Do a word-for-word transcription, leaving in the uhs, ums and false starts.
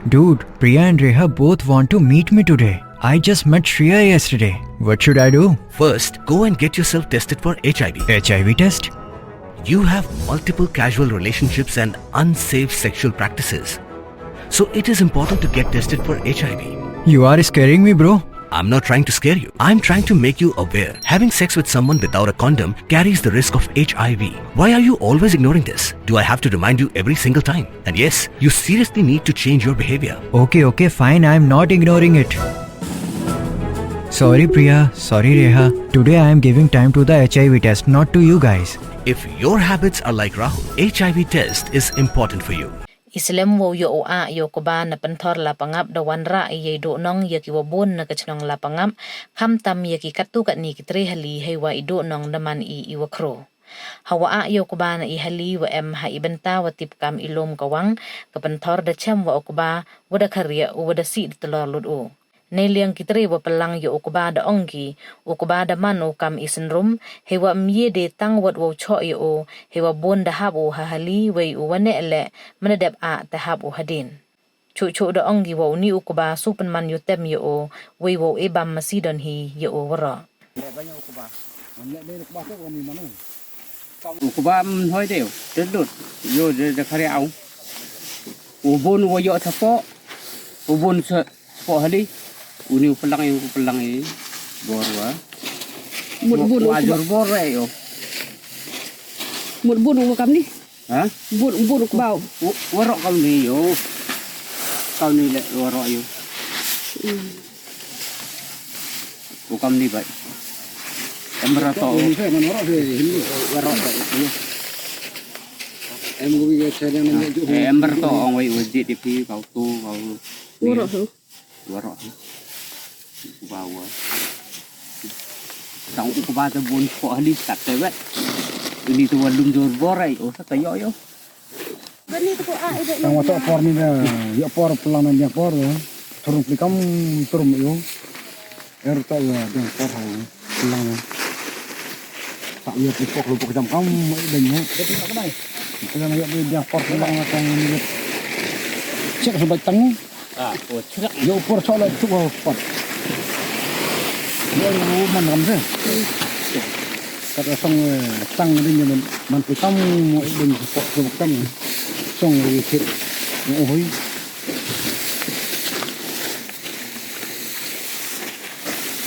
Dude, Priya and Reha both want to meet me today. I just met Shreya yesterday. What should I do? First, go and get yourself tested for H I V. H I V test? You have multiple casual relationships and unsafe sexual practices. So it is important to get tested for H I V. You are scaring me, bro. I'm not trying to scare you. I'm trying to make you aware. Having sex with someone without a condom carries the risk of H I V. Why are you always ignoring this? Do I have to remind you every single time? And yes, you seriously need to change your behavior. Okay, okay, fine. I'm not ignoring it. Sorry, Priya. Sorry, Reha. Today I am giving time to the H I V test, not to you guys. If your habits are like Rahul, H I V test is important for you. I slem wow yoh u ah ya u kba na pynthor Lapangap da wanrah i yei duh nong ya ki wa bun na ka chnong Lapangap, khamtam ya ki katto katni ki tre hali, hei wa i duh nong da man i i wa khro. Ha wa ah ya u kba na i hali wa em ha i bynta wa tip kam i Lum Kawang, ka pynthor da chem wa u kba wa da khariah u wa da sih da tlor lut u. Neiliang ki tre wa pynlang ya u kba da ong ki, u kba da man u kam i synrum, hei wa ym ye de tang wat wow choh ya u, hei wa bun da hap u ha hali, wei u wa neh leh, mynda dep ah te hap u hadien. Chuh chuh da ong ki wa u ni u kba su pynman yoh tem ya u, wei wow e bam masi don hi ya u waroh. U kba ym hoi de, te lut, yo de, de khariah u. U bun wa yoh chapoh, u bun sa Poh hali, u ni u pynlang i, u pynlang i bor wa. Mut bun u wa kba. Jor bor re yo. Mut bun u kam ni. Ha? Bun, bun u kba. U, waroh kam ni yo. Kam ni le waroh yo. Hmm. U kam ni bai. Em bra to. Waroh bai. Em gu bi ga chadang ni ju. Em bra to ong wei u dit di pi kau tu kau. Waroh tu. Waroh. Uba wa. Tang u kba te bun ko hali kat te wet. Ini tu wa lum jor bor ai, o sa ta yo yo. Bani tu ko a ide. Tang wa to por ni na, ya por pynlang na ya por wa. Turun pli kam turun yo. Er to wa ya por ha pynlang na. Tak ya pli pok lu pok jam kam ai deng ya. Pynlang ya ya por pynlang na tang ni. Check sa bai tang. Ah, o chrak. Yo por chok la chuk ho pat. Yo, yo, man ram se. Kat la song, eh, tang ding yo man, man pu tam, mo ding pot pu tam. Song yo chit. Yo hoi.